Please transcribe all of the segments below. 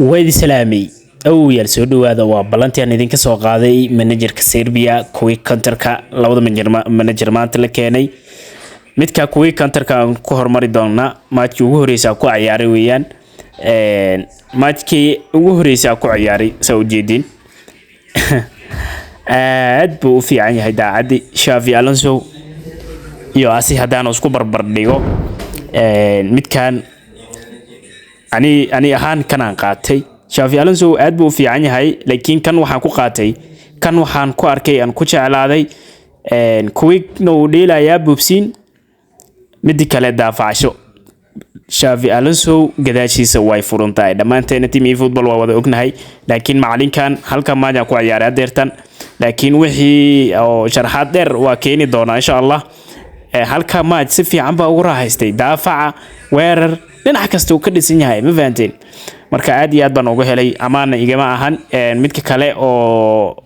Waa idin salaamay, awowyaal. Soo dhawaada. Waa ballantii aan idinka soo qaaday managerka Serbia, quick counterka. Labada manager maanta la keenay, midka quick counterka aan ku hormari doonaa. Matchkii ugu horeysa ku ciyaaray weeyaan, matchkii ugu horeysa ku ciyaaray. Saa ujeedin, aad buu u fiican yahay daacaddi. Xavi Alonso iyo asi haddaan isku barbar dhigo, midkan ani ahaan kanaan qaatay. Xavi Alonso aad buu u fiican yahay, laakiin kan waxaan ku qaatay, kan waxaan ku arkay aan ku jeclaaday, quickna uu dheelayaa, boobsiin. Midi kale, daafacasho. Xavi Alonso gadaashiisa way furan tahay. Dhammaanteena team eFootball waa wada ognahay, laakiin macalinkan halka match ku ciyaaray adeertan, laakiin wixii oo sharaxaad dheer waa keeni doonaa, insha Allah. Halka match si fiican baa ugu raaxaystay. Daafaca, weerar, dhinac kasta uu ka dhisan yahay, ma fahanteen? Marka aad iyo aad baan uga helay, amaana igama ahan. Midka kale oo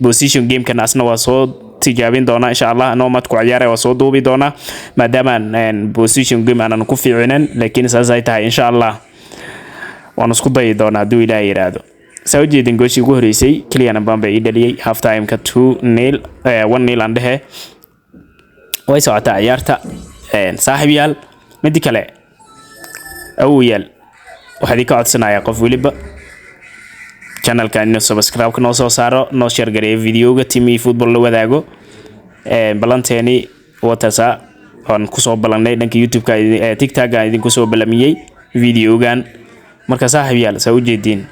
position gamekan asna waa soo tijaabin doonaa, insha Allah. Nomad ku ciyaaray waa soo duubi doonaa, maadaama position game aanan ku fiicinin, laakiin saas ay tahay, insha Allah waan isku dayi doonaa hadduu Ilaah yiraahdo. Saa ujeedin, gooshii ugu horeysay Kylian Mbappe ii dhaliyay half timeka, 2-0, 1-0 aan dhehe. Way socotaa ciyaarta, saaxiib yaal. Midi kale, awowyaal, waxaa idinka codsanayaa qof weliba channelkan inuu subscribe noo soo saaro, noo share gareeyo videoga, team eFootball la wadaago. Ballanteeni watasa oon kusoo ballanay dhanka YouTube-ka, TikTok aan idinku soo ballamiyey videogan. Marka saaxiib yaal, saa ujeediin,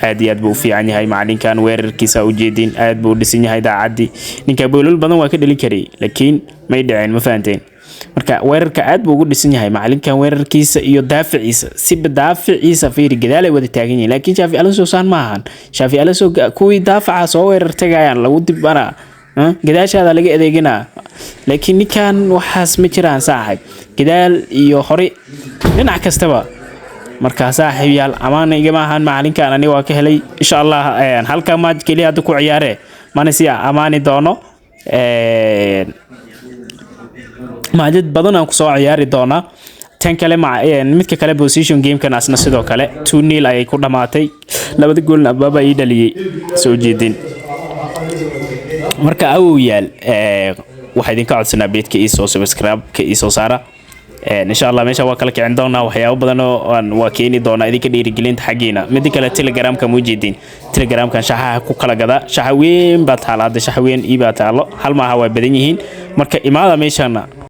aad iyo aad buu u fiican yahay macalinkan. Weerarkiisa ujeediin, aad buu u dhisan yahay daacadii. Ninka boolol badan waa ka dhalin karay, laakiin may dhicin, ma fahanteen? Marka weerarka aad buu ugu dhisan yahay macalinkan, weerarkiisa iyo daaficiisa. Siba daaficiisa fiiri, gadaal ay wada taagan yihiin, laakiin Xavi Alonso saan ma ahan. Xavi Alonso kuwii daafaca soo weerar tagayaan, lagu dibana, gadaashaada laga adeeganaa, laakiin ninkan waxaas ma jiraan, saaxib. Gadaal iyo hore, dhinac kastaba. Marka saaxiib yaal, amaana igama ahan macalinkan, aniga waa ka helay. Insha Allah halka match keliya hadda ku ciyaare, mana si amaani doono. Matchad badan aan kusoo ciyaari doonaa. Tan kale, midka kale, position gamekan asna sidoo kale 2-0 ayay ku dhamaatay. Labada goolna Mbappe ii dhaliyey, soo jeedin. Marka awow yaal, waxaa idinka codsanaa beedka iisoo subscribe-ka iisoo saara. Insha Allah meesha waa kala kicin doonaa, waxyaabo badan oo aan waa keeni doonaa, idinka dhiirigelinta xaggiina. Mida kale, Telegramka mujeedin, Telegramkan shaxaha ku kala gada. Shaxa weyn baa taala hadda, shaxa weyn ii baa taalo, hal maaha, waa badan yihiin. Marka imaada meeshana.